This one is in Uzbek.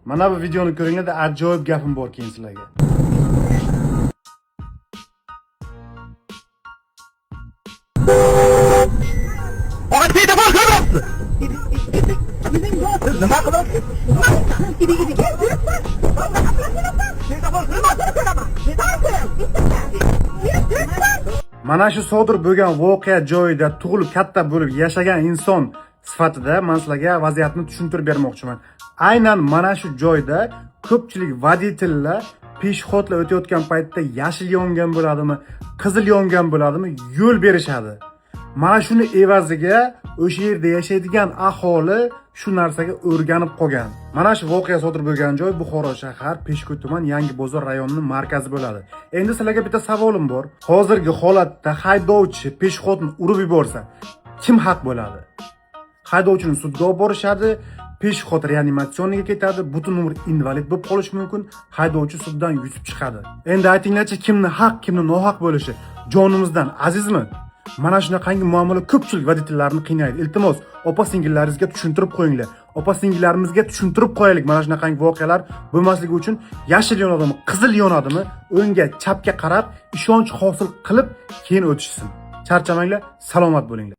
Mana bu videoni ko'ringlar, ajoyib gapim bor keyin sizlarga. Og'a, svetofor ko'ryapsiz. Siz nima qilyapsiz? Mana shu sodir bo'lgan voqea joyida tug'ilib, katta bo'lib yashagan inson sifatida men sizlarga vaziyatni tushuntirib bermoqchiman. Aynan mana shu joyda ko'pchilik водительlar пешеход lar o'tayotgan paytda yashil yongan bo'ladimi, qizil yongan bo'ladimi, yo'l berishadi. Mana shuni evaziga o'sha yerda yashaydigan aholi shu narsaga o'rganib qolgan. Mana shu voqea sodir bo'lgan joy Buxoro shahar, Peshko'y tuman, Yangi bozor rayonining markazi bo'ladi. Endi sizlarga bitta savolim bor. Hozirgi holatda haydovchi пешеход ni urib yuborsa, kim haq bo'ladi? Haydovchini sudga olib borishadi, пешеход реанимационный ga ketadi, butun umr invalid bo'lib qolishi mumkin, haydovchi suddan yutib chiqadi. Endi aytinglarchi, kimni haq, kimni nohaq bo'lishi jonimizdan azizmi? Mana shunaqangi muammolar ko'pchilik водитель larni qiynaydi. Iltimos, opa singillaringizga tushuntirib qo'yinglar. Opa singillarimizga tushuntirib qo'yaylik, mana shunaqangi voqealar bo'lmasligi uchun yashil yonadimi, qizil yonadimi, o'ngga, chapga qarab, ishonch hosil qilib keyin o'tishsin. Charchamanglar, salomat bo'linglar.